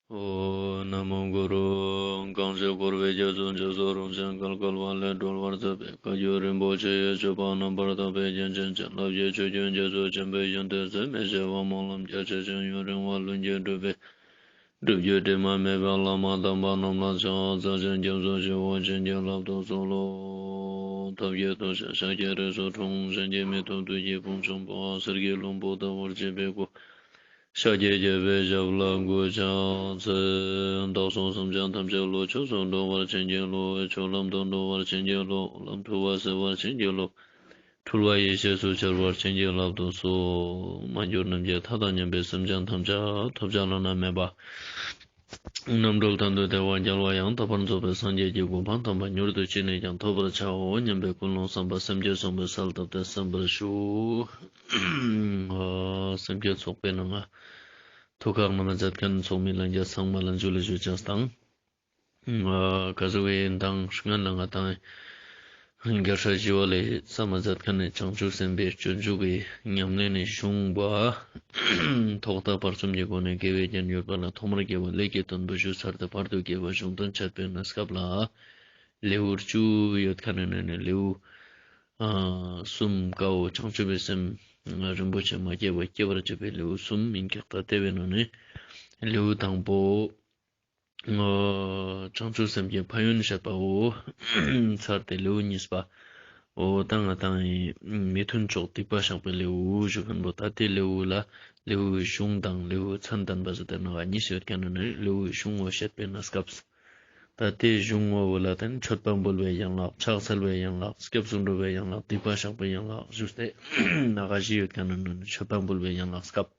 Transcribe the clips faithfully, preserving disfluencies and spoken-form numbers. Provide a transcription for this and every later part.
ཨོཾ། ན་མོ་གུ་རུ། གང་ཞིག་འཁོར་བའི་རྒྱ་མཚོ་འཇིགས་སུ་རུང་ཞིང་བརྒལ་དཀའ་བ་ལས་སྒྲོལ་བར་མཛད་པའི་བཀའ་བརྒྱུད་རིན་པོ་ཆེ་ཡི་སྤྱོད་པ་རྣམ་པར་དག་པའི་རྒྱན་ཅན་བྱིན་རླབས་ཀྱི་ཆུ་རྒྱུན་རྒྱ་མཚོ་ཆེན་པོའི་ཡོན་ཏན་ཟད་མི་ཤེས་པ་སྨོན་ལམ་རྒྱ་ཆེ་ཞིང་ཡུན་རིང་བ་ལྷུན་གྱིས་གྲུབ་པའི་སྒྲུབ་བརྒྱུད་དྲི་མ་མེད་པའི་བླ་མ་དམ་པ་རྣམས་ལ་ཕྱག་འཚལ་ཞིང་སྐྱབས་སུ་མཆིའོ། བྱིན་གྱིས་བརླབ་ཏུ་གསོལ་ལོ། ཐབས་མཁས་ཐུགས་རྗེས་ཤཱཀྱའི་རིགས་སུ་འཁྲུངས། གཞན་གྱིས་མི་ཐུབ་བདུད་ཀྱི་དཔུང་འཇོམས་པ། གསེར་གྱི་ལྷུན་པོ་ལྟ་བུར་བརྗིད་པའི་སྐུ། ཤཱཀྱའི་རྒྱལ་པོའི་ཞབས་ལ་གུས་ཕྱག་འཚལ། བདག་སོགས་སེམས་ཅན་ཐམས་ཅད་བློ་ཆོས་སུ་འགྲོ་བར་བྱིན་གྱིས་རློབས། ཆོས་ལམ་དུ་འགྲོ་བར་བྱིན་གྱིས་རློབས། ལམ་འཁྲུལ་བ་སེལ་བར་བྱིན་གྱིས་རློབས། འཁྲུལ་བ་ཡེ་ཤེས་སུ་འཆར་བར་བྱིན་གྱིས་བརླབ་ཏུ་གསོལ། མ་གྱུར་ནམ་མཁའི་མཐའ་དང་མཉམ་པའི་སེམས་ཅན་ཐམས་ཅད་ཐོབ་བྱ་བླ་ན་མེད་པ། རྣམ་གྲོལ་དོན་དུ་བདེ་བ་རྒྱལ་བ་ཡང་དག་པར་རྫོགས་པའི་སངས་རྒྱས་ཀྱི་གོ་འཕང་དམ་པ་མྱུར་དུ་ཅི་ནས་ཀྱང་ཐོབ་པར་བྱའོ་སྙམ་པའི་ཀུན་སློང་བསམ་པ་སེམས་བསྐྱེད་བཟང་པོའི་གསལ་བཏབ་སྟེ་གསན་པར་ཞུ། སེམས་བསྐྱེད་ཚོགས་པའི་ནང་ང་ཐུགས་ཁག་ན་མ་མཛད་མཁན་ཚོགས་མི་ལྷན་རྒྱས་ཚང་མ་ལ་ཇུ་ལེ་ཞུ་ཅེས་དང་། ཨ་ག་ཟུག་གི་མདང་སྔན་ལ་ང་དང་རྒྱལ་སྲས་ཞི་བ་ལྷས་བསམ་མ་མཛད་མཁན་ནི་བྱང་ཆུབ་སེམས་དཔའི་སྤྱོད་འཇུག་གི་ཉམས་ལེན་ནི་གཞུང་པོ་ཐོག་མཐའ་བར་གསུམ་གྱི་སྒོ་ནས་དགེ་བའི་རྒྱན་ཡོད་པ་ལ་ཐོག་མར་དགེ་བ་ཀླད་ཀྱི་དོན་པོ་ཞུ་ཚར་ཏེ་བར་དུ་དགེ་བ་གཞུང་དོན་འཆད་པའི་གནས་སྐབས་ལ་ལེའུ་བཅུ་ཡོད་མཁན་ནི་ནང་ནས་ལེའུ་ཨ་གསུམ་ཀའོ་བྱང་ཆུབ་པའི་སེམས་རིན་པོ་ཆེ་མ་སྐྱེས་པ་སྐྱེ་བར་བྱེད་པའི་ལེའུ་གསུམ་ཡིན་ཀྱག། ད་དེ་བའི་ནང་ནས་ལེའུ་དང་པོ། བྱང་ཆུབ་སེམས་ཀྱི་ཕན་ཡོན་བཤད་པའོ། ཚར་ཏེ་ལེའུ་གཉིས་པ། འོ་ད་ང་དང་ཡི་མི་མཐུན་ཕྱོགས་སྡིག་པ་བཤགས་པའི་ལེའུ་ཞུ་མཁན་པོ། ད་དེ་ལེའུ་ལ་ལེའུའི་གཞུང་དང་ལེའུའི་མཚན་བསྟན་པ་ཟེར་ཏེ་ནང་གཉིས་ཡོད་མཁན་ནི་ལེའུའི་གཞུང་བོ་བཤད་པའི་གནས་སྐབས། ད་དེ་གཞུང་བོ་ལ་བརྟེན་མཆོད་པ་འབུལ་བའི་ཡན་ལག། ཕྱག་འཚལ་བའི་ཡན་ལག། སྐྱབས་སུ་འགྲོ་བའི་ཡན་ལག། སྡིག་པ་བཤགས་པའི་ཡན་ལག་ཞུས་ཏེ་ནང་བཞི་ཡོད་མཁན་ནི་མཆོད་པ་འབུལ་བའི་ཡན་ལག་སྐབས།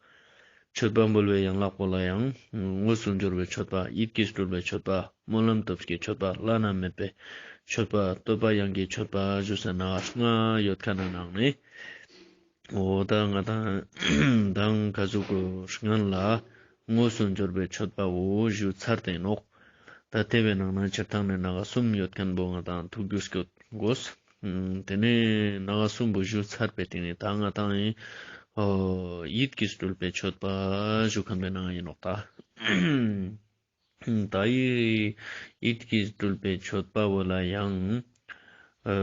མཆོད་པ་འབུལ་བའི་ཡན་ལག་པོ་ལ་ཡང་དངོས་སུ་འབྱོར་བའི་མཆོད་པ། ཡིད་ཀྱིས་སྤྲུལ་བའི་མཆོད་པ། སྨོན་ལམ་སྟོབས་ཀྱི་མཆོད་པ། བླ་ན་མེད་པའི་མཆོད་པ། བསྟོད་པ་དབྱངས་ཀྱི་མཆོད་པ་ཞུས་ཏེ་ནང་ལྔ་ཡོད་མཁན་ནི་ནང་ནས། འོ་ད་ང་དང་མདང་ག་ཟུག་གི་སྔན་ལ་དངོས་སུ་འབྱོར་བའི་མཆོད་པ་བོ་ཞུ་ཚར་ཏེ་ནོག། ད་དེ་བའི་ནང་ན་སྤྱིར་བཏང་ནས་ནང་གསུམ་ཡོད་མཁན་པོ་ང་དང་ཐུགས་རྒྱུས་སྐྱོད་དགོས། ཨུམ། དེ་ནས་ནང་གསུམ་པོ་ཞུ་ཚར་བའི་སྟེང་ནས་ད་ང་དང་ཡིད་ཀྱིས་སྤྲུལ་པའི་མཆོད་པ་ཞུ་མཁན་པོའི་ནང་ཡིན་ནོག་ད། ད་ཡིད་ཀྱིས་སྤྲུལ་པའི་མཆོད་པ་བོ་ལ་ཡང་། ཨ་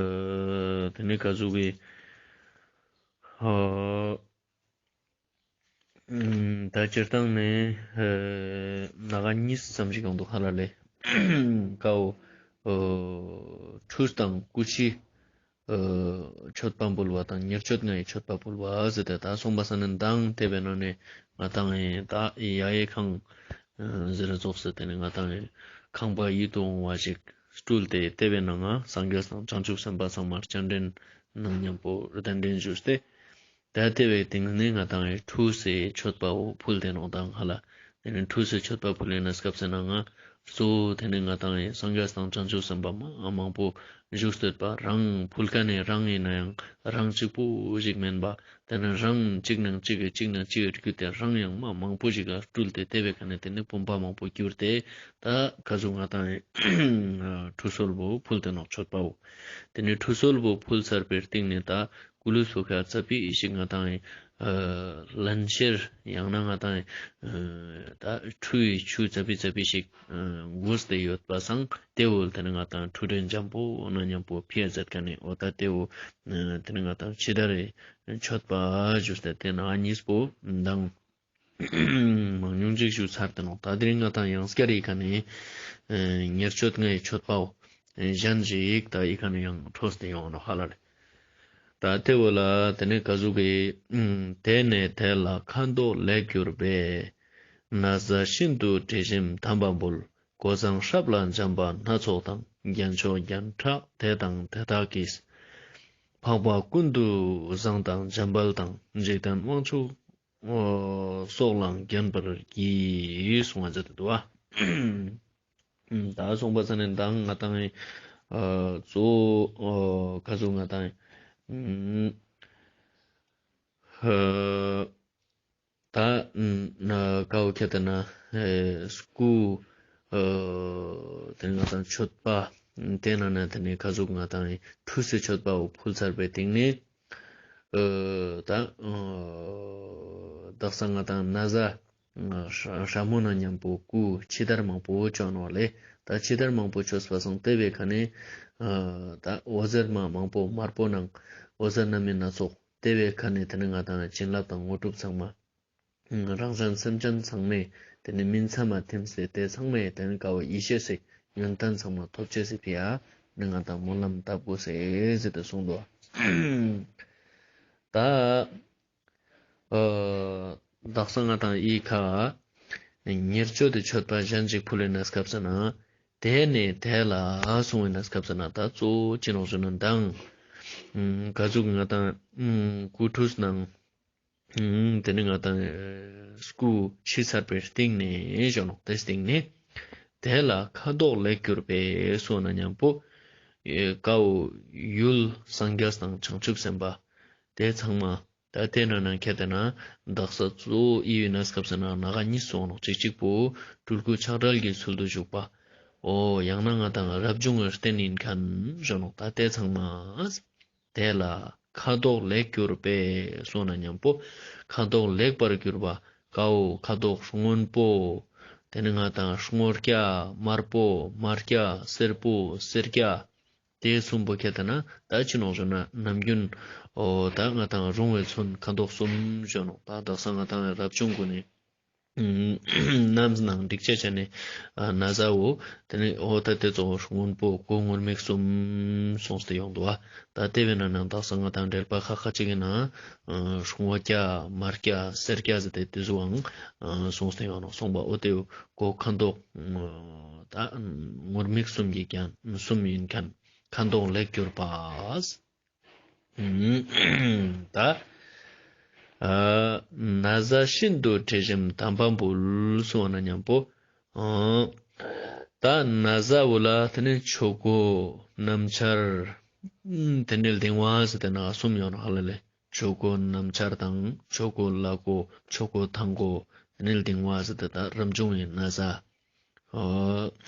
དེ་ནས་ག་ཟུག་གི་ཨ་ད་སྤྱིར་བཏང་ནས་ཨ་ནང་གཉིས་ཙམ་ཞིག་ཡོང་འདུག་ཧ་ལ་ལེ། ཀའོ། ཨ་ཁྲུས་དང་སྐུ་ཕྱི། ཨ་མཆོད་པ་འབུལ་བ་དང་ཉེར་སྤྱོད་ལྔའི་མཆོད་པ་འབུལ་བ་ཟེར་ཏེ་ད་སོང་པ་ས་ནས་མདང་དེ་བའི་ནང་ནས་ང་དང་ཡིན་ད་ཡ་ཡེ་ཁང་ཟེར་ར་ཙོགས་ཟེར་ཏེ་ནི་ང་དང་ཡིན་ཁང་པ་ཡིད་དུ་འོང་བ་ཞིག་སྤྲུལ་ཏེ་དེ་བའི་ནང་ང་སངས་རྒྱས་དང་བྱང་ཆུབ་སེམས་དཔའ་ཚང་མར་སྤྱན་འདྲེན་ནང་མཉམ་པོ་གདན་འདྲེན་ཞུས་ཏེ། ད་དེ་བའི་སྟེང་ནས་ང་དང་ཡིན་ཁྲུས་སི་མཆོད་པ་བོ་ཕུལ་ཏེ་ནོག་དང་ཧ་ལ། དེ་ནས་ཁྲུས་སི་མཆོད་པ་ཕུལ་ཡིན་ན་སྐབས་སི་ནང་ང་གཙོ་བོ་དེ་ནས་ང་དང་ཡིན་སངས་རྒྱས་དང་བྱང་ཆུབ་སེམས་དཔའ་མ་མང་པོ་བཞུགས་སྡོད་པ་རང་ཕུལ་མཁན་ནི་རང་ཡིན་ན་ཡང་རང་གཅིག་པོ་ཞིག་མིན་པ། དེ་ནས་རང་གཅིག་ནང་གཅིག་གི་གཅིག་ནང་གཅིག་གི་བརྒྱུད་དེ་རང་ཡང་མ་མང་པོ་ཞིག་ག་སྤྲུལ་ཏེ་དེ་བའི་ཁ་ནས་དེ་ནས་བུམ་པ་མང་པོ་གྱུར་ཏེ་ད་ག་ཟུག་ང་དང་ཡིན་ཁྲུས་གསོལ་བོ་ཕུལ་ཏེ་ནོག་མཆོད་པ་བོ། དེ་ནས་ཁྲུས་གསོལ་བོ་ཕུལ་ཚར་བའི་སྟེང་ནས་ད་ཀུ་ལུ་སུ་ཁ་ཙ་པིག་ཞིག་ང་དང་ཡིན་ལན་ཤེར་ཡང་ན་ང་དང་ཡིན་ད་ཁྲུས་ཆུ་ཙ་པིག་ཙ་པིག་ཞིག་འགོས་ཏེ་ཡོད་པ་སང་དེ་འོལ་དེ་ནས་ང་དང་ཁྲུས་རས་འཇམ་པོ་ནང་མཉམ་པོ་ཕི་ཡ་མཛད་མཁན་ནི་འོ་ད་དེ་འོ་དེ་ནས་ང་དང་ཕྱི་དར་རི་མཆོད་པ་ཞུས་ཏེ་དེ་ནང་གཉིས་པོ་མདང་མང་ཉུང་ཅིག་ཞུ་ཚར་ཏེ་ནོག། ད་དེ་རིང་ང་དང་ཡང་སྐྱར་ཡི་ཁ་ནས་ཉེར་སྤྱོད་ལྔའི་མཆོད་པའོ་གཞན་ཞིག་ད་ཡི་ཁ་ནས་ཡང་འཕྲོས་ཏེ་ཡོང་ནོག་ཧ་ལ་ལེ། ད་དེ་བོ་ལ་དེ་ནས་ག་ཟུག་གི་དེ་ནས་དེ་ལ་ཁ་མདོག་ལེགས་གྱུར་པའི། ན་བཟའ་ཤིན་ཏུ་དྲི་ཞིམ་དམ་པ་འབུལ། གོས་བཟང་སྲབ་ལ་འཇམ་པ་སྣ་ཚོགས་དང་། རྒྱན་མཆོག་རྒྱན་ཕྲ་དེ་དང་དེ་དག་གིས། འཕགས་པ་ཀུན་ཏུ་བཟང་དང་འཇམ་དཔལ་དང་། འཇིག་རྟེན་དབང་ཕྱུག་སོགས་ལའང་བརྒྱན་པར་བགྱི། གསུངས་པ་མཛད་དེ་འདུག་པ། ད་གསུངས་པ་ས་ནས་མདང་ང་དང་ཨ་གཙོ་བོ་ཨ་ག་ཟུག་ང་དང་ཨ་ད་ཨ་ཀའོ་ཁྱེད་ལྟ་ན་ཨ་སྐུ་ཨ་དེ་ནས་ང་དང་མཆོད་པ་དེ་ནང་ནས་དེ་ནས་ག་ཟུག་ང་དང་ཁྲུས་སི་མཆོད་པ་བོ་ཕུལ་ཚར་བའི་སྟེང་ནས་ཨ་ད་ཨ་དག་ས་ང་དང་ན་བཟའ་ སྲ་མོ་ན་ཉམ་པོ་སྐུ་ཕྱི་དར་མང་པོ་ཅོ་ནོག་ལེ། ད་ཕྱི་དར་མང་པོ་ཅོས་པ་སང་ཏེ་བའི་ཁ་ནེ་ད་འོད་ཟེར་མ་མང་པོ་དམར་པོ་ནང་འོད་ཟེར་སྣ་མིན་སྣ་ཚོགས་ཏེ་བའི་ཁ་ནེ་ཏེ་ནེ་ང་དང་བྱིན་རླབས་དང་དངོས་གྲུབ་ཚང་མ་རང་གཞན་སེམས་ཅན་ཚང་མའི་ཏེ་ནེ་སྨིན་མཚམས་མ་ཐིམ་སྟེ་ཏེ་ཚང་མའི་ཏེ་ནེ་ཀ་བོ་ཡེ་ཤེས་སི་ཡོན་ཏན་ཚང་མ་ཐོབ་ཅེས་སི་ཕི་ཡ་ནི་ང་དང་སྨོན་ལམ་བཏབ་དགོས་སེ་ཟེར་ཏེ་གསུངས་འདུག། ད་ཨ་དག་ས་ང་དང་ཨི་ཁ་ཉེར་སྤྱོད་དི་མཆོད་པ་གཞན་ཅིག་ཕུལ་ལེ་ན་སྐབས་ས་ན་ཏེ་ནེ་ཏེ་ལ་གསུངས་ལེ་ན་སྐབས་ས་ན་ད་གཙོ་བོ་ཅི་ནོག་ཟེར་ན་མདང་ག་ཟུག་ང་དང་སྐུ་ཁྲུས་ནང་ཏེ་ནེ་ང་དང་སྐུ་ཕྱི་ཚར་པའི་སྟིང་ནེ་ཞུ་ནོག་ཏེ་སྟིང་ནེ་ཏེ་ལ་ཁ་དོག་ལེགས་གྱུར་པའི་གསུངས་ན་ཉམ་པོ་ཀ་བོ་ཡུལ་སངས་རྒྱས་དང་བྱང་ཆུབ་སེམས་དཔའ་ཏེ་ཚང་མ་ད་ཏེ་ན་ནང་ཁྱེར་ཏེ་ན་དག་ས་གཙོ་བོ་ཨི་བི་ན་སྐབས་ས་ན་ནང་ག་གཉིས་གསུངས་ནོག། གཅིག་གཅིག་པོ་སྤྲུལ་སྐུ་ཆགས་བྲལ་གྱི་ཚུལ་དུ་བཞུགས་པ། འོ་ཡང་ན་ང་དང་རབ་བྱུང་གི་རྟེན་ཡིན་མཁན་ཞུ་ནོག། ད་ཏེ་ཚང་མ་ཏེ་ལ་ཁ་དོག་ལེགས་གྱུར་པའི་གསུངས་ན་ཉམ་པོ་ཁ་དོག་ལེགས་པར་གྱུར་པ་ཀ་བོ་ཁ་དོག་སྔོན་པོ་ཏེ་ནེ་ང་དང་སྔོ་སྐྱ་དམར་པོ་དམར་སྐྱ་སེར་པོ་སེར་སྐྱ་ཏེ་གསུམ་པོ་ཁྱེར་ཏེ་ན་ད་ཅི་ནོག་ཞུ་ན་ནམ་རྒྱུན་འོ་ད་ང་དང་རུང་བའི་ཚོན་ཁ་དོག་གསུམ་ཞུ་ནོག། ད་དག་ས་ང་དང་རབ་བྱུང་གུན་ནི་ནམ་ནང་འགྲིག་ཆ་ཆ་ནེ་ན་བཟའ་བོ་ཏེ་ནེ་འོ་ད་ཏེ་ཚོ་སྔོན་པོ་གོས་ངུར་སྨྲིག་གསུམ་གསུངས་ཏེ་ཡོང་འདུག་བ། ད་ཏེ་བས་ན་ནང་དག་ས་ང་དང་འགྲེལ་པ་ཁ་ཁ་ཅིག་གི་ནང་སྔོ་སྐྱ་དམར་སྐྱ་སེར་སྐྱ་ཟེར་ཏེ་ཏེ་ཚོའང་གསུངས་ཏེ་ཡོང་ནོག་གསུངས་པ། འོ་ཏེ་གོས་ཁ་དོག་ད་ངུར་སྨྲིག་གསུམ་གྱི་ཀྱང་གསུམ་ཡིན་མཁན་ཁ་དོག་ལེགས་གྱུར་པ། ད་ཨ་ན་བཟའ་ཤིན་ཏུ་དྲི་ཞིམ་དམ་པ་འབུལ་གསུངས་ན་ཉམ་པོ་ཨ་ད་ན་བཟའ་བོ་ལ་ཏེ་ནེ་ཆོས་གོས་སྣམ་སྦྱར་ཏེ་ནེ་གདིང་བ་ཟེར་ཏེ་ན་གསུམ་ཡོང་ནོག་ཧ་ལ་ལེ། ཆོས་གོས་སྣམ་སྦྱར་དང་ཆོས་གོས་བླ་གོས་ཆོས་གོས་མཐང་གོས་ཏེ་ནེ་གདིང་བ་ཟེར་ཏེ་ད་རབ་བྱུང་གི་ན་བཟའ། ཨ་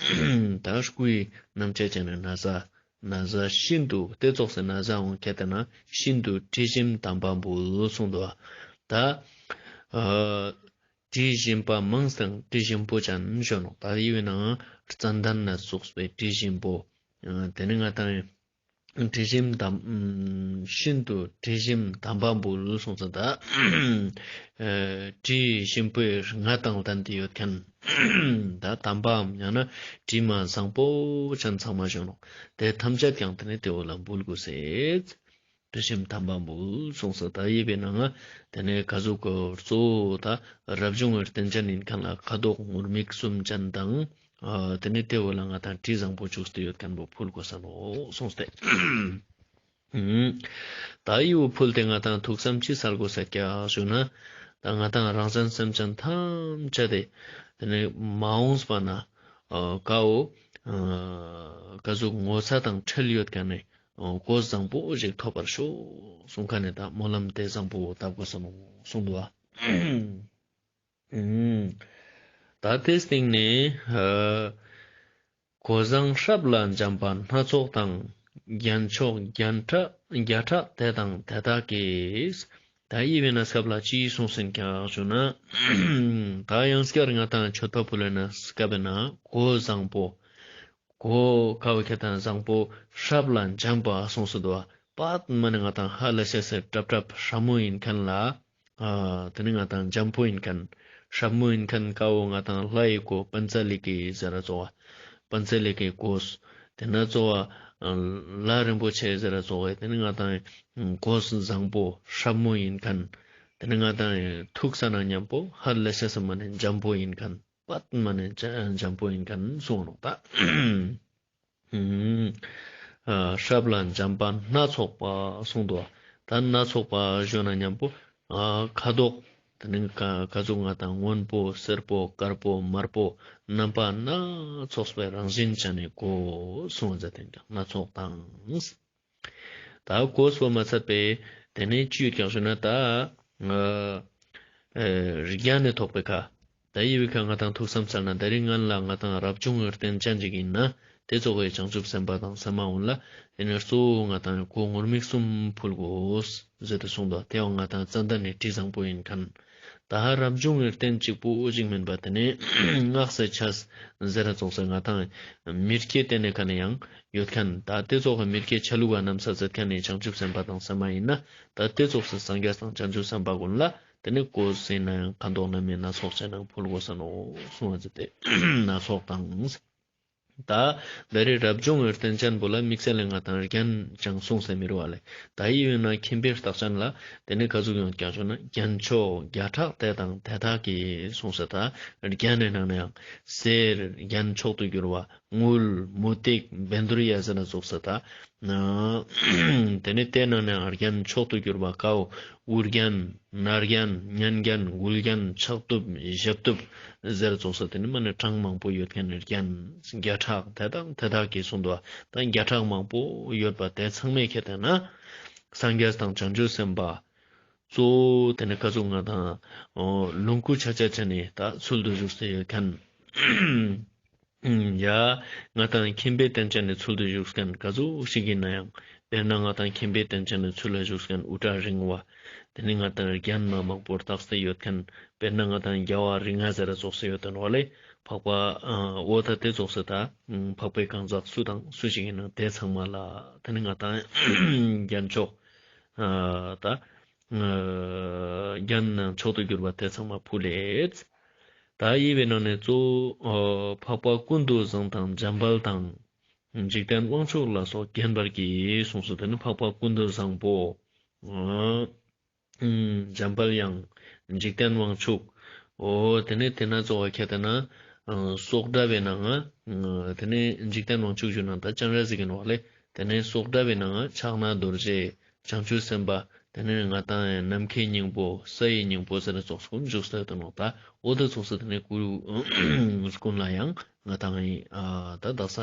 ད་སྐུ་ཡི་རྣམ་བཅད་ཅན་ནི་ན་བཟའ། ན་བཟའ་ཤིན་ཏུ་ཏེ་ཙོགས་སི་ན་བཟའ་འོང་ཁྱེར་ཏེ་ན་ཤིན་ཏུ་དྲི་ཞིམ་དམ་པ་འབུལ་གསུངས་འདུག། ད་ཨ་དྲི་ཞིམ་པ་མང་སྟེ་དྲི་ཞིམ་པོ་ཅན་ཞུ་ནོག། ད་ཡི་བའི་ནང་ཙན་དན་ན་སོགས་པའི་དྲི་ཞིམ་པོ་ཨ་ཏེ་ནེ་ང་དང་དྲི་ཞིམ་དམ་ཤིན་ཏུ་དྲི་ཞིམ་དམ་པ་འབུལ་གསུངས་ས་ད་ཨ་དྲི་ཞིམ་པོའི་ངད་དང་ལྡན་ཏེ་ཡོད་མཁན་ད་དམ་པའམ་ཡང་ན་དྲི་མ་བཟང་པོ་ཅན་ཚང་མ་ཞུ་ནོག། ཏེ་ཐམས་ཅད་ཀྱང་ཏེ་ནེ་ཏེ་བོ་ལ་འབུལ་དགོས་ཟེར། དྲི་ཞིམ་དམ་པ་འབུལ་གསུངས་ས་ད་ཡི་བའི་ནང་ང་ཏེ་ནེ་ག་ཟུག་གི་གཙོ་བོ་ད་རབ་བྱུང་གི་རྟེན་ཅན་ཡིན་མཁན་ལ་ཁ་དོག་ངུར་སྨྲིག་གསུམ་ཅན་དང་ཨ་ཏེ་ནེ་ཏེ་བོ་ལ་ང་དང་དྲི་བཟང་པོ་བྱུགས་ཏེ་ཡོད་མཁན་བོ་ཕུལ་དགོས་ས་ནོག་གསུངས་ཏེ། ཨུམ། ད་ཡི་བོ་ཕུལ་ཏེ་ང་དང་ཐུགས་བསམ་ཅི་སལ་དགོས་ས་ཀྱག་ཞུ་ན། ད་ང་དང་རང་གཞན་སེམས་ཅན་ཐམས་ཅད་དེ་ཏེ་ནེ་མ་འོངས་པ་ན་ཨ་ཀ་བོ་ཨ་ག་ཟུག་ངོ་ཚ་དང་ཁྲེལ་ཡོད་མཁན་ནི་ཨ་གོས་བཟང་པོ་ཞིག་ཐོབ་པར་ཤོག་གསུངས་མཁན་ནི་ད་སྨོན་ལམ་དེ་བཟང་པོ་བཏབ་དགོས་ས་ནོག་གསུངས་འདུག་བ། ཨུམ། ད་ཏེའི་སྟེང་ནེ་ཨ་གོས་བཟང་སྲབ་ལ་འཇམ་པ་སྣ་ཚོགས་དང་། རྒྱན་མཆོག་བརྒྱ་ཕྲག་བརྒྱ་ཕྲག་དེ་དང་དེ་དག་གིས། ད་ཡི་བའི་ན་སྐབས་ལ་ཅི་གསུངས་སེ་ཀྱག་ཞུ་ན། ད་ཡང་སྐྱར་ང་དང་མཆོད་པ་ཕུལ་ལེ་ན་སྐབས་ན་གོས་བཟང་པོ། གོས་ཀ་བོ་ཁྱེར་ཏེ་ན་བཟང་པོ་སྲབ་ལ་འཇམ་པ་གསུངས་སེ་འདུག་བ། པད་མ་ནེ་ང་དང་ཧ་ལས་ཤེས་སི་སྲབ་སྲབ་སྲབ་མོ་ཡིན་མཁན་ལ། ཨ་ཏེ་ནེ་ང་དང་འཇམ་པོ་ཡིན་མཁན། སྲབ་མོ་ཡིན་མཁན་ཀ་བོ་ང་དང་ལྷ་ཡི་གོས་པཉྩ་ལི་ཀའི་ཟེར་ར་ཙོགས་པ། པཉྩ་ལི་ཀའི་གོས། ཏེ་ནེ་ཙོགས་པ་ལྷ་རིན་པོ་ཆེ་ཟེར་ར་ཙོགས་པ། ཏེ་ནེ་ང་དང་གོས་བཟང་པོ་སྲབ་མོ་ཡིན་མཁན། ཏེ་ནེ་ང་དང་ཐུགས་ས་ན་མཉམ་པོ་ཧ་ལས་ཤེས་སི་མ་ནེ་འཇམ་པོ་ཡིན་མཁན། པད་མ་ནེ་འཇམ་པོ་ཡིན་མཁན་གསུངས་ནོག་ད། ཨ་སྲབ་ལ་འཇམ་པ་སྣ་ཚོགས་པ་གསུངས་འདུག། ད་སྣ་ཚོགས་པ་ཞུ་ན་མཉམ་པོ་ཨ་ཁ་དོག་ཏེ་ནེ་ཀ་ཀ་ཟུག་ང་དང་སྔོན་པོ་སེར་པོ་དཀར་པོ་དམར་པོ་རྣམ་པ་སྣ་ཚོགས་པའི་རང་བཞིན་ཅན་ནི་གོས་གསུངས་ཟེར་ཏེ་སྣ་ཚོགས་དང་། ད་གོས་སོ་མ་ཚད་པའི་ཏེ་ནེ་ཅི་ཡོད་ཀྱག་ཞུ་ན་ད་ཨ་རྒྱན་ནེ་ཐོགས་པའི་ཁ། ད་ཡི་བའི་ཁ་ང་དང་ཐུགས་བསམ་སལ་ན་ད་རིང་ང་ལ་ང་དང་རབ་བྱུང་གི་རྟེན་ཅན་ཅིག་ཡིན་ན་ཏེ་ཙོགས་པའི་བྱང་ཆུབ་སེམས་དཔའ་དང་སེམས་མ་འོན་ལ་ཨེ་ནེ་གཙོ་བོ་ང་དང་གོས་ངུར་སྨྲིག་གསུམ་ཕུལ་དགོས་ཟེར་ཏེ་གསུངས་འདུག། ཏེ་བོ་ང་དང་ཙན་དན་ནི་དྲི་བཟང་པོ་ཡིན་མཁན། ད་རབ་བྱུང་གི་རྟེན་གཅིག་པོ་ཞིག་མིན་པ་དེ་ནས་སྔགས་སི་ཆས་ཟེར་ར་ཙོགས་སེ་ང་ཏང་མི་སྐྱེ་དེ་ནས་ཁ་ནས་ཡང་ཡོད་མཁན། ད་དེ་ཙོགས་སི་མི་སྐྱེ་ཆ་ལུགས་པ་རྣམས་ས་ཟེར་མཁན་ནི་བྱང་ཆུབ་སེམས་དཔའ་དང་སེམས་མ་ཡིན་ན། ད་དེ་ཙོགས་སི་སངས་རྒྱས་དང་བྱང་ཆུབ་སེམས་དཔའ་ཀུན་ལ་དེ་ནས་གོས་ཟིན་ན་ཡང་ཁ་དོག་སྣ་མིན་སྣ་ཚོགས་ཅན་ནང་ཕུལ་དགོས་ས་ནོག་གསུང་བ་ཟེར་ཏེ། སྣ་ཚོགས་དང་། ད་ད་རེས་རབ་བྱུང་གི་རྟེན་ཅན་པོ་ལ་དམིགས་བསལ་ལ་ང་ཏང་རྒྱན་ཅང་གསུངས་ས་མི་རུ་བ་ལེ། ད་ཡི་བས་ན་ཁྱིམ་པའི་རྟགས་ཅན་ལ་དེ་ནས་ག་ཟུག་ཡོང་ཀྱང་ཞུ་ན། རྒྱན་མཆོག་བརྒྱ་ཕྲག་དེ་དང་དེ་དག་གིས་གསུངས་ས། ད་རྒྱན་ནི་ནང་ནས་ཡང་གསེར་རྒྱན་མཆོག་ཏུ་གྱུར་པ། དངུལ་མུ་ཏིག་བཻ་ཌཱུརྱ་ཟེར་ན་ཙོགས་སེ་ད། དེ་ནས་དེ་ནང་ནས་རྒྱན་མཆོག་ཏུ་གྱུར་པ་ཀའོ། དབུ་རྒྱན། སྣ་རྒྱན། སྙན་རྒྱན། མགུལ་རྒྱན། ཕྱག་གདུབ། ཞབས་གདུབ་ཟེར་ཙོགས་སེ་དེ་ནས་མ་ནས་གྲངས་མང་པོ་ཡོད་མཁན་རྒྱན་བརྒྱ་ཕྲག་དེ་དང་དེ་དག་གིས་གསུངས་འདུག། ད་བརྒྱ་ཕྲག་མང་པོ་ཡོད་པ་དེ་ཚང་མའི་ཁྱེར་ཏེ་ན་སངས་རྒྱས་དང་བྱང་ཆུབ་སེམས་དཔའ་གཙོ་བོ་དེ་ནས་ག་ཟུག་ང་ཏང་ལོངས་སྐུ་ཆ་ཆ་ཆ་ནས་ད་ཚུལ་དུ་བཞུགས་ཏེ་ཡོད་མཁན། ཡ། ང་ཏང་ཁྱིམ་པའི་རྟེན་ཅན་ནི་ཚུལ་དུ་བཞུགས་མཁན་ག་ཟུག་ཞིག་ཡིན་ན་ཡང་། དཔེར་ན་ང་ཏང་ཁྱིམ་པའི་རྟེན་ཅན་ནི་ཚུལ་ལ་བཞུགས་མཁན་དབུ་སྐྲ་རིང་བ། དེ་ནས་ང་ཏང་རྒྱན་མ་མང་པོ་བཏགས་ཏེ་ཡོད་མཁན། དཔེར་ན་ང་ཏང་རྒྱལ་བ་རིགས་ལྔ་ཟེར་ར་ཙོགས་སེ་ཡོད་དེ་ནོག་ལེ། འཕགས་པ་འོ་ད་དེ་ཙོགས་སེ་ད་འཕགས་པའི་གང་ཟག་སུ་དང་སུ་ཞིག་ཡིན་ན་དེ་ཚང་མ་ལ་དེ་ནས་ང་ཏང་རྒྱན་མཆོག་ད་རྒྱན་མཆོག་ཏུ་གྱུར་པ་དེ་ཚང་མ་ཕུལ་ལེ། ད་ཡི་བའི་ནང་ནས་གཙོ་བོ་འཕགས་པ་ཀུན་ཏུ་བཟང་དང་འཇམ་དཔལ་དང་། འཇིག་རྟེན་དབང་ཕྱུག་ལ་སོགས་བརྒྱན་པར་བགྱི་གསུངས་སོ། དེ་ནི་འཕགས་པ་ཀུན་ཏུ་བཟང་པོ། འཇམ་དཔལ་དབྱངས། འཇིག་རྟེན་དབང་ཕྱུག། འོ་དེ་ནས་དེ་ན་གཙོ་བོ་ཁྱེར་ཏེ་ན་སོགས་སྒྲ་བའི་ནང་ང་། དེ་ནས་འཇིག་རྟེན་དབང་ཕྱུག་ཞུ་ན་ད་སྤྱན་རས་གཟིགས་ཡིན་ནོག་ལེ། དེ་ནས་སོགས་སྒྲ་བའི་ནང་ང་ཕྱག་ན་རྡོ་རྗེ། བྱང་ཆུབ་སེམས་དཔའ། དེ་ནས་ང་ཏང་ནམ་མཁའི་སྙིང་པོ། ས་ཡི་སྙིང་པོ་ཟེར་ཙོགས་སེ་ཀུན་བཞུགས་སེ་ཡོད་དེ་ནོག། ད་འོ་དེ་ཙོགས་སེ་དེ་ནས་ཀུན་ལ་ཡང་ང་ཏང་ཨ་ད་དག་ས་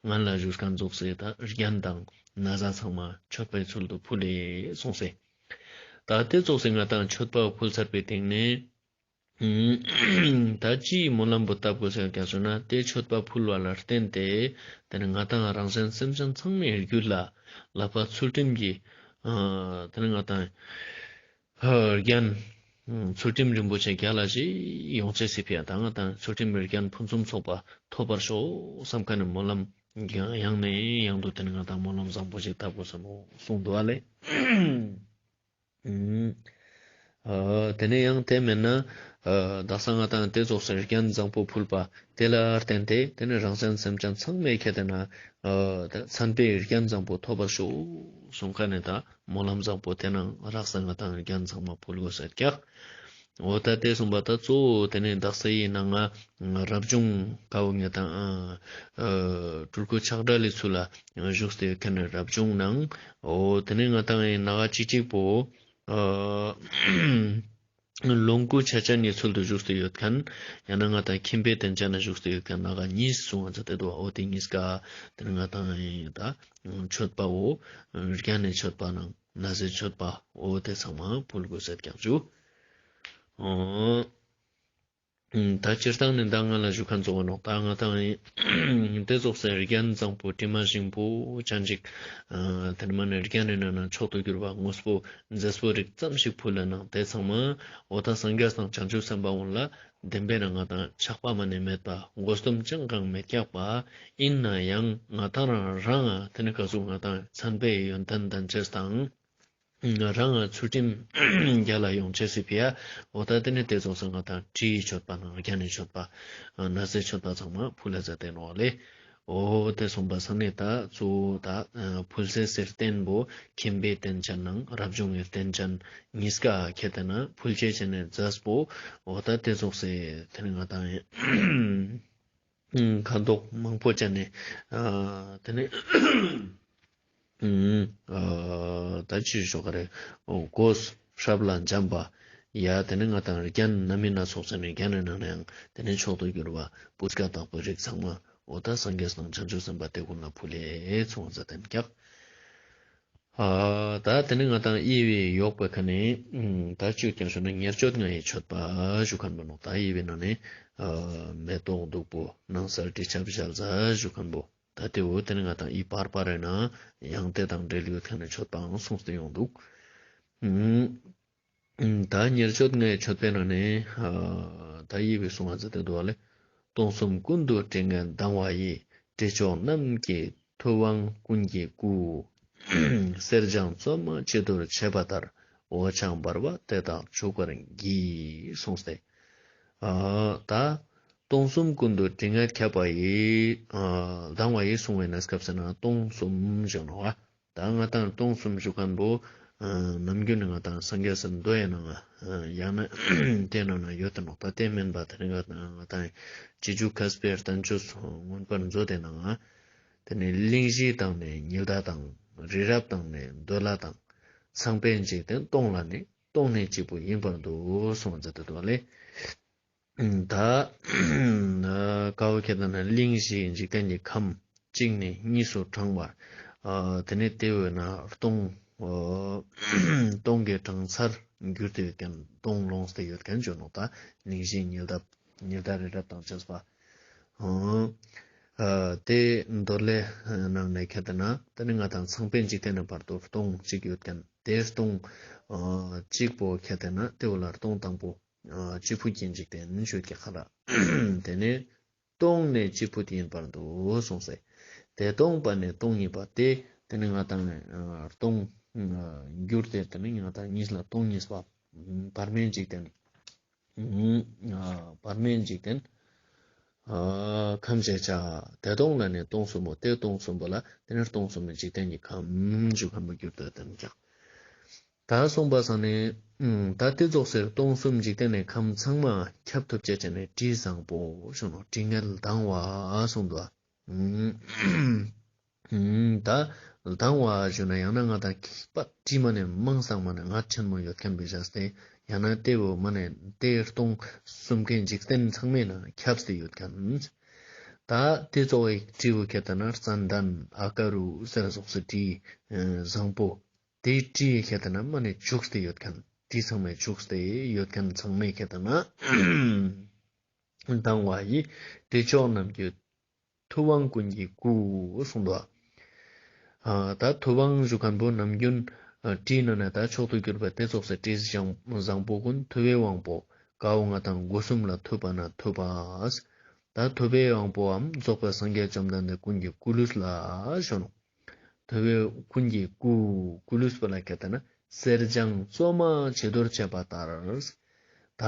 ང་ལ་བཞུགས་མཁན་ཙོགས་སེ་ད་རྒྱན་དང་ན་བཟའ་ཚང་མ་མཆོད་པའི་ཚུལ་དུ་ཕུལ་ལེ་གསུངས་སེ། ད་དེ་ཙོགས་སེ་ང་ཏང་མཆོད་པ་ཕུལ་ཚར་བའི་སྟེང་ནས། ད་ཅིའི་སྨོན་ལམ་པོ་བཏབ་དགོས་ཟེར་ཀྱང་ཞུ་ན། དེ་མཆོད་པ་ཕུལ་བ་ལ་བརྟེན་ཏེ་དེ་ནི་ང་ཏང་རང་གཞན་སེམས་ཅན་ཚང་མའི་རྒྱུད་ལ་ལྷག་པ་ཚུལ་ཁྲིམས་ཀྱི་ཨ་དེ་ནི་ང་ཏང་ཨ་རྒྱན་ཚུལ་ཁྲིམས་རིན་པོ་ཆེ་རྒྱ་ལ་ཞིག་ཡོང་ཅེས་སི་ཕི་ཡ། ད་ང་ཏང་ཚུལ་ཁྲིམས་རྒྱན་ཕུན་སུམ་ཚོགས་པ་ཐོབ་པར་ཤོག་བསམ་མཁན་ནི་སྨོན་ལམ་ཡང་ནས་ཡང་དུ་དེ་ནི་ང་ཏང་སྨོན་ལམ་བཟང་པོ་ཞིག་བཏབ་དགོས་བསམ་གསུངས་འདུག་ཨ་ལེ། ཨ་དེ་ནས་ཡང་དེ་མེད་ན་ཨ་དག་ས་ང་ཏང་དེ་ཙོགས་སེ་རྒྱན་བཟང་པོ་ཕུལ་བ་དེ་ལ་བརྟེན་ཏེ་དེ་ནས་རང་གཞན་སེམས་ཅན་ཚང་མའི་ཁྱེར་ཏེ་ན་ཨ་ད་མཚན་དཔེའི་རྒྱན་བཟང་པོ་ཐོབ་པར་ཤོག་གསུངས་མཁན་ནི་ད་སྨོན་ལམ་བཟང་པོ་དེ་ནང་རགས་ས་ང་ཏང་རྒྱན་ཚང་མ་ཕུལ་དགོས་ཟེར་ཀྱག། འོ་ད་དེ་གསུངས་པ་ད་གཙོ་བོ་དེ་ནས་དག་ས་ཡི་ནང་ང་རབ་བྱུང་ཀ་བོ་ངེ་དང་ཨ་ཨ་སྤྲུལ་སྐུ་ཆགས་བྲལ་ལི་ཚུལ་ལ་བཞུགས་ཏེ་ཡོད་མཁན་ནི་རབ་བྱུང་ནང་འོ་དེ་ནས་ང་ཏང་ཡི་ནང་ང་ཅིག་ཅིག་པོ་ཨ་ལོངས་སྐུ་ཆ་ཅན་གྱི་ཚུལ་དུ་བཞུགས་ཏེ་ཡོད་མཁན། ཡང་ན་ང་ཏང་ཁྱིམ་པའི་རྟེན་ཅན་ན་བཞུགས་ཏེ་ཡོད་མཁན་ནང་ང་གཉིས་གསུངས་པ་ཟེར་ཏེ་འདུག། འོ་དེ་གཉིས་ཀ་དེ་ནས་ང་ཏང་ཡི་ད་མཆོད་པ་བོ་རྒྱན་ནི་མཆོད་པ་ནང་ན་བཟའི་མཆོད་པ་འོ་དེ་ཚང་མ་ཕུལ་དགོས་ཟེར་ཀྱང་ཞུ། འོ། ད་སྤྱིར་བཏང་ནི་ད་ང་ལ་ཞུ་མཁན་ཙོགས་ནོག། ད་ང་ཏང་དེ་ཙོགས་སེ་རྒྱན་བཟང་པོ་དྲི་མ་ཞིམ་པོ་ཅན་ཅིག། ཨ་དེ་ནི་མ་ནི་རྒྱན་ནི་ནང་ན་མཆོག་ཏུ་གྱུར་པ་དངོས་པོ་མཛེས་པོ་རིགས་ཙམ་ཞིག་ཕུལ་ལ་ནང་དེ་ཚང་མ་འོ་ད་སངས་རྒྱས་དང་བྱང་ཆུབ་སེམས་དཔའ་ཀུན་ལ་བདེན་པའི་ནང་ང་ཏང་ཆགས་པ་མ་ནི་མེད་པ། དགོས་འདུན་ཅང་གང་མེད་ཀྱག་པ། ཡིན་ན་ཡང་ང་ཏང་རང་རང་དེ་ནི་ག་ཟུག་ང་ཏང་མཚན་དཔེའི་ཡོན་ཏན་ལྡན་ཅེས་དང་། རང་ང་ཚུལ་ཁྲིམས་རྒྱ་ལ་ཡོང་ཅེས་སི་ཕི་ཡ། འོ་ད་དེ་ནི་དེ་ཙོགས་སེ་ང་ཏང་དྲིའི་མཆོད་པ་ནང་རྒྱན་ནི་མཆོད་པ་ན་བཟའི་མཆོད་པ་ཚང་མ་ཕུལ་ལ་མཛད་དེ་ནོག་ལེ། འོ་དེ་གསུངས་པ་སང་ནི་ད་གཙོ་བོ་ད་ཕུལ་སའི་རྟེན་པོ་ཁྱིམ་པའི་རྟེན་ཅན་ནང་རབ་བྱུང་གི་རྟེན་ཅན་གཉིས་ཀ་ཁྱེར་ཏེ་ན་ཕུལ་ཅེས་ཅན་ནི་མཛད་པོ་འོ་ད་དེ་ཙོགས་སེ་དེ་ནི་ང་ཏང་ཡིན། ཁ་དོག་མང་པོ་ཅན་ནི་ཨ་དེ་ནི་ཨ་ད་ཅི་ཞོག་ག་རེ་འོ་གོས་སྲབ་ལ་འཇམ་པ་ཡ། དེ་ནི་ང་ཏང་རྒྱན་སྣ་མིན་སྣ་ཚོགས་ཅན་ནི་རྒྱན་ནི་ནང་ན་ཡང་དེ་ནི་མཆོག་ཏུ་གྱུར་པ་སྤུས་ཀ་དག་པོའི་རིགས་ཚང་མ་འོ་ད་སངས་རྒྱས་དང་བྱང་ཆུབ་སེམས་དཔའ་དེ་ཀུན་ལ་ཕུལ་ལེ་གསུངས་པ་མཛད་དེ་ཀྱག། ཨ་ད་དེ་ནི་ང་ཏང་དབྱེ་བའི་ཡོག་པའི་ཁ་ནས་ཨ་ད་ཅིག་ཀྱང་ཞུ་ན་ཉེར་སྤྱོད་ལྔ་ཡི་མཆོད་པ་ཞུ་མཁན་པོ་ནོག། ད་དབྱེ་བའི་ནང་ནས་ཨ་མེ་ཏོག་བདུག་སྤོས་སྣང་གསལ་དྲི་ཆབ་ཞལ་ཟས་ཞུ་མཁན་པོ། ད་དེ་བོ་དེ་ནི་ང་ཏང་དབྱེ་བར་པ་རེ་ན་ཡང་དེ་དང་འབྲེལ་ཡོད་མཁན་ནི་མཆོད་པའང་གསུངས་ཏེ་ཡོང་འདུག། ཨ་ ད་ཉེར་སྤྱོད་ལྔའི་མཆོད་པའི་ནང་ནས་ད་ཡི་བའི་གསུང་བ་ཟེར་ཏེ་འདུག་ལེ། སྟོང་གསུམ་ཀུན་ཏུ་དྲི་ངད་ལྡང་བ་ཡི། དྲི་མཆོག་རྣམས་ཀྱི་ཐུབ་དབང་ཀུན་གྱི་སྐུ། གསེར་སྦྱངས་བཙོ་མ་བྱི་དོར་བྱས་པ་ལྟར། འོད་ཆགས་འབར་བ་དེ་དག་བྱུག་པར་བགྱི། གསུངས་ཏེ། ད་སྟོང་གསུམ་ཀུན་ཏུ་དྲི་ངད་ཁྱབ་པ་ཡི་ལྡང་བ་ཡི་གསུང་བའི་གནས་སྐབས་ཟེར་ན་སྟོང་གསུམ་བཞུགས་ནོག་པ། ད་ང་དང་སྟོང་གསུམ་བཞུགས་མཁན་པོ་ནམ་རྒྱུན་ནི་ང་དང་སངས་རྒྱས་སི་མདོ་ཡི་ནང་ཡང་ན་དེ་ནང་ན་ཡོད་དེ་ནོག། ད་དེ་མིན་པ་དེ་ནི་ང་དང་ང་དང་རྗེས་འཇུག་མཁས་པའི་བསྟན་བཅོས་མངོན་པར་མཛོད་དེ་ནང་དེ་ནི་གླེང་གཞི་དང་ནི་ཉི་ཟླ་དང་། རི་རབ་དང་ནི་འདོད་ལྷ་དང་། ཚངས་པའི་འཇིག་རྟེན་སྟོང་ལ་ནི། སྟོང་ནི་གཅིག་པུ་ཡིན་པར་འདུག་གསུངས་མཛད་དེ་འདུག་ལེ། ད་ཀ་བོ་ཁྱེར་ཏེ་ན་གླེང་གཞི་འཇིག་རྟེན་གྱི་ཁམས་གཅིག་ནས་གཉིས་སུ་བགྲངས་པ། དེ་ནས་དེ་བས་ན་སྟོང་སྟོང་གི་གྲངས་ཚད་འགྱུར་ཏེ་ཡོད་མཁན་སྟོང་ལོངས་ཏེ་ཡོད་མཁན་བྱུང་ནོག། ད་གླེང་གཞི་ཉི་ཟླ་ཉི་ཟླ་རི་རབ་དང་བཅས་པ། དེ་འདོད་ལྷའི་ནང་ནས་ཁྱེར་ཏེ་ན་དེ་ནས་ང་དང་ཚངས་པའི་འཇིག་རྟེན་ནི་བར་དུ་སྟོང་གཅིག་ཡོད་མཁན་དེ་སྟོང་གཅིག་པོ་ཁྱེར་ཏེ་ན་དེ་བོ་ལ་སྟོང་དང་པོ། གཅིག་པུ་རྐྱེན་འཇིག་རྟེན་ཞུ་ཡོད་ཀྱག་ལེ། དེ་ནས་སྟོང་ནས་གཅིག་པུ་དེ་ཡིན་པར་འདུག་གསུངས་སེ། དེ་སྟོང་པ་ནས་སྟོང་གཉིས་པ་སྟེ། དེ་ནི་ང་དང་སྟོང་འགྱུར་ཏེ་དེ་ནི་ང་དང་གཉིས་ལ་སྟོང་གཉིས་པ། བར་མའི་འཇིག་རྟེན། བར་མའི་འཇིག་རྟེན། ཁམས་ཞེས་བྱ། དེ་སྟོང་ལ་ནི་སྟོང་གསུམ་པོ་སྟེ། སྟོང་གསུམ་པོ་ལ་དེ་ནི་སྟོང་གསུམ་པའི་འཇིག་རྟེན་གྱི་ཁམས་ཞུ་ཁན་པོ་འགྱུར་ཏེ་དེ་ནི་ཀྱང་། ད་གསུངས་པ་སང་ནི། ད་དེ་ཙོགས་སེ་སྟོང་གསུམ་འཇིག་རྟེན་ནི་ཁམས་ཚང་མ་ཁྱབ་ཐུབ་ཅེས་ནི་དྲི་བཟང་པོ་ཞུ་ནོག། དྲི་ངད་ལྡང་བ་གསུངས་འདུག། ད་ལྡང་བ་ཞུ་ན་ཡང་ན་ང་དང་ཁྱད་པར་དྲི་མ་ནི་མང་སང་མ་ནི་ངད་ཆེན་མོ་ཡོད་ཁན་བོ་ཞིག་སྟེ། ཡང་ན་དེ་བོ་མ་ནི་དེ་སྟོང་གསུམ་གའི་འཇིག་རྟེན་ཚང་མའི་ནང་ཁྱབ་སྟེ་ཡོད་ཁན། ད་དེ་ཙོགས་སི་དྲི་བོ་ཁྱེར་ཏེ་ན་ཙན་དན་ཨ་ཀ་རུ་ཟེར་ཙོགས་སི་དྲི་བཟང་པོ། དེའི་དྲི་ཁྱེར་ཏེ་ན་མ་ནི་བྱུགས་ཏེ་ཡོད་ཁན། དྲི་ཚང་མས་བྱུགས་ཏེ་ཡོད་ཁན་ཚང་མས་ཁྱེར་ཏེ་ན་ལྡང་བ་ཡི། དྲི་མཆོག་རྣམས་ཀྱི་ཐུབ་དབང་ཀུན་གྱི་སྐུ་གསུངས་འདུག། ད་ཐུབ་དབང་ཞུ་ཁན་པོ་ནམ་རྒྱུན་དྲིའི་ནང་ནས་ད་མཆོག་ཏུ་གྱུར་པ་དེ་ཙོགས་སི་དྲི་བཟང་པོ་ཀུན་ཐུབ་པའི་དབང་པོ་ཀ་བོ་ང་དང་སྒོ་གསུམ་ལ་ཐུབ་པ་ན་ཐུབ་པ། ད་ཐུབ་པའི་དབང་པོའམ་རྫོགས་པའི་སངས་རྒྱས་བཅོམ་ལྡན་འདས་ཀུན་གྱི་སྐུ་ལུས་ལ་ཞུ་ནོག། ཐུབ་པའི་ཀུན་གྱི་སྐུ་སྐུ་ལུས་པོ་ལ་ཁྱེར་ཏེ་ན་གསེར་སྦྱངས་བཙོ་མ་བྱི་དོར་བྱས་པ་ལྟར། ད་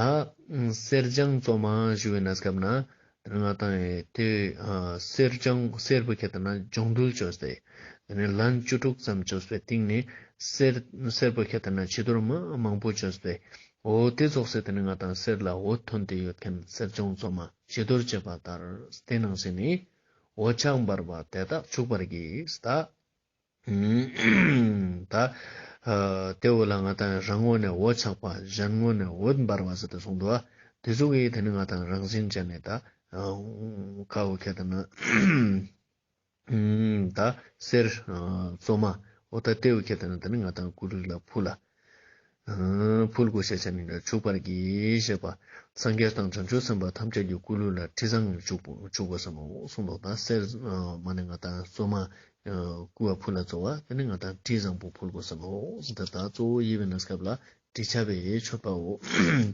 གསེར་སྦྱངས་བཙོ་མ་ཞུ་བའི་གནས་སྐབས་ན་དེ་ང་དང་དེ་གསེར་སྦྱངས་གསེར་པོ་ཁྱེར་ཏེ་ན་སྦྱོང་རྡུལ་བཅོས་ཏེ་དེ་ནས་ལན་བཅུ་དྲུག་ཙམ་བཅོས་པའི་སྟེང་ནས་གསེར་གསེར་པོ་ཁྱེར་ཏེ་ན་བྱི་དོར་མ་མང་པོ་བཅོས་ཏེ་འོ་དེ་ཙོགས་སེ་དེ་ནས་ང་དང་གསེར་ལ་འོད་ཐོན་ཏེ་ཡོད་ཁན་གསེར་སྦྱངས་བཙོ་མ་བྱི་དོར་བྱས་པ་ལྟར་དེ་ནང་བཞིན་ནི། འོད་ཆགས་འབར་བ་དེ་དག་བྱུག་པར་བགྱི། ད་ད་དེ་བོ་ལ་ང་དང་རང་ངོས་ནས་འོད་ཆགས་པ་གཞན་ངོས་ནས་འོད་འབར་བ་ཟེར་ཏེ་གསུངས་འདུག། དེ་ཙོགས་སི་དེ་ནི་ང་དང་རང་བཞིན་ཅན་ནི་ད་ཀ་བོ་ཁྱེར་ཏེ་ན་ད་གསེར་བཙོ་མ་འོ་ད་དེ་བོ་ཁྱེར་ཏེ་ན་དེ་ནི་ང་དང་སྐུ་ལུས་ལ་ཕུལ་ལ། ཕུལ་དགོས་ཤེས་ཅན་ནི་བྱུག་པར་བགྱི་ཞེས་པ། སངས་རྒྱས་དང་བྱང་ཆུབ་སེམས་དཔའ་ཐམས་ཅད་ཀྱི་སྐུ་ལུས་ལ་དྲི་བཟང་བྱུག་བྱུག་དགོས་སམ་འོ་གསུངས་འདུག། ད་གསེར་མ་ནི་ང་དང་བཙོ་མ་སྐུ་བ་ཕུལ་ལ་གཙོ་བོ་དེ་ནི་ང་དང་དྲི་བཟང་པོ་ཕུལ་དགོས་སམ་འོ་ཟེར་ཏེ་ད་གཙོ་བོ་ཡི་བའི་གནས་སྐབས་ལ་དྲི་ཆབ་པའི་མཆོད་པའོ།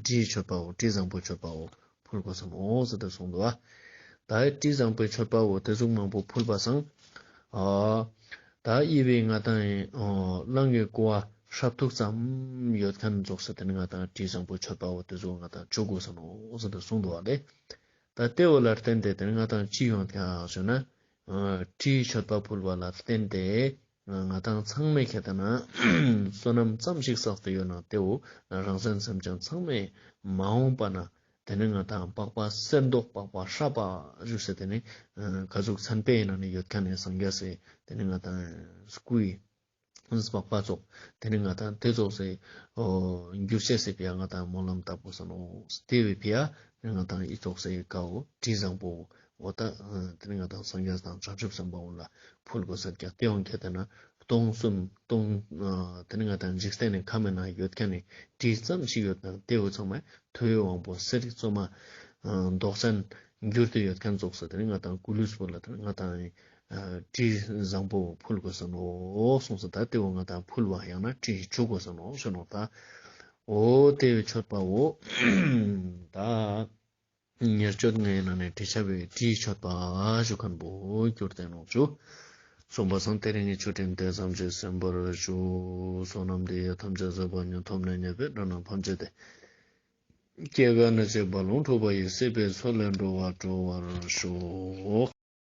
དྲིའི་མཆོད་པའོ་དྲི་བཟང་པོ་མཆོད་པའོ་ཕུལ་དགོས་སམ་འོ་ཟེར་ཏེ་གསུངས་འདུག། ད་དྲི་བཟང་པོའི་མཆོད་པའོ་དེ་ཟུག་མང་པོ་ཕུལ་བ་སང་། ཨ། ད་ཡི་བའི་ང་དང་ཨ་གླང་གི་ཀོ་བ་ཧྲབ་ཐུག་ཙམ་ཡོད་ཁན་ཙོགས་སེ་དེ་ནི་ང་དང་དྲི་བཟང་པོ་མཆོད་པའོ་དེ་ཙོགས་ང་དང་བྱུག་དགོས་ས་ནོག་ཟེར་ཏེ་གསུངས་འདུག་པ་ལེ། ད་དེ་བོ་ལ་བརྟེན་ཏེ་དེ་ནི་ང་དང་ཅི་ཡོང་ཀྱག་ཞུ་ན། ཨ་དྲིའི་མཆོད་པ་ཕུལ་བ་ལ་བརྟེན་ཏེ་ང་དང་ཚང་མས་ཁྱེར་ཏེ་ན་བསོད་ནམས་ཙམ་ཞིག་བསགས་ཏེ་ཡོད་ན་དེ་བོ་རང་གཞན་སེམས་ཅན་ཚང་མས་མ་འོངས་པ་ན། དེ་ནི་ང་དང་པགས་པ་གསེར་མདོག་པགས་པ་ཧྲ་པ་ཞུ་སེ་དེ་ནི་ཨ་ག་ཟུག་མཚན་དཔེའི་ནང་ནས་ཡོད་ཁན་ནི་སངས་རྒྱས་སི་དེ་ནི་ང་དང་སྐུའི་པགས་པ་ཙོགས་དེ་ནི་ང་དང་དེ་ཙོགས་སི་འགྱུར་ཤེས་སི་ཕི་ཡ་ང་དང་སྨོན་ལམ་བཏབ་དགོས་ས་ནོག། དེ་བོའི་ཕི་ཡ་ང་དང་ཨི་ཙོགས་སི་ཀ་བོ་དྲི་བཟང་པོ་འོ་ད་དེ་ནི་ང་དང་སངས་རྒྱས་དང་བྱང་ཆུབ་སེམས་དཔའ་འོ་ལ་ཕུལ་དགོས་ས་ཀྱག། དེ་ཡང་ཁྱེར་ཏེ་ན་སྟོང་གསུམ་སྟོང་ཨ་དེ་ནི་ང་དང་འཇིག་རྟེན་ནི་ཁམས་ནང་ཡོད་ཁན་ནི་དྲི་ཙམ་ཞིག་ཡོད་ན་དེ་བོ་ཚང་མ་ཐུབ་པའི་དབང་པོ་གསེར་བཙོ་མ་ཨ་མདོག་ཅན་འགྱུར་ཏེ་ཡོད་ཁན་ཙོགས་སེ་དེ་ནི་ང་དང་སྐུ་ལུས་པོ་ལ་དེ་ནི་ང་དང་ཨ་དྲི་བཟང་པོ་ཕུལ་དགོས་ས་ནོག་གསུངས་སོ། ད་དེ་བོ་ང་དང་ཕུལ་བ་ཡང་ན་དྲི་བྱུག་དགོས་ས་ནོག་ཞུ་ནོག། ད་ འོ་དེ་བའི་མཆོད་པའོ། ད་ཉེར་སྤྱོད་ལྔའི་ནང་ནས་དྲི་ཆབ་པའི་དྲིའི་མཆོད་པ་ཞུ་མཁན་པོ་གྱུར་ཏེ་ནོག་ཞུ། གསུངས་པ་སང་། དེ་རིང་གི་ཆོས་འབྲེལ་དེ་ཙམ་ཞིག་གསན་པར་ཞུ། བསོད་ནམས་འདི་ཡིས་ཐམས་ཅད་གཟིགས་པ་ཉིད། ཐོབ་ནས་ཉེས་པའི་དགྲ་རྣམས་ཕམ་བྱས་ཏེ། སྐྱེ་རྒ་ན་འཆིའི་རྦ་ཀློང་འཁྲུགས་པ་ཡི། སྲིད་པའི་མཚོ་ལས་འགྲོ་བ་སྒྲོལ་བར་ཤོག།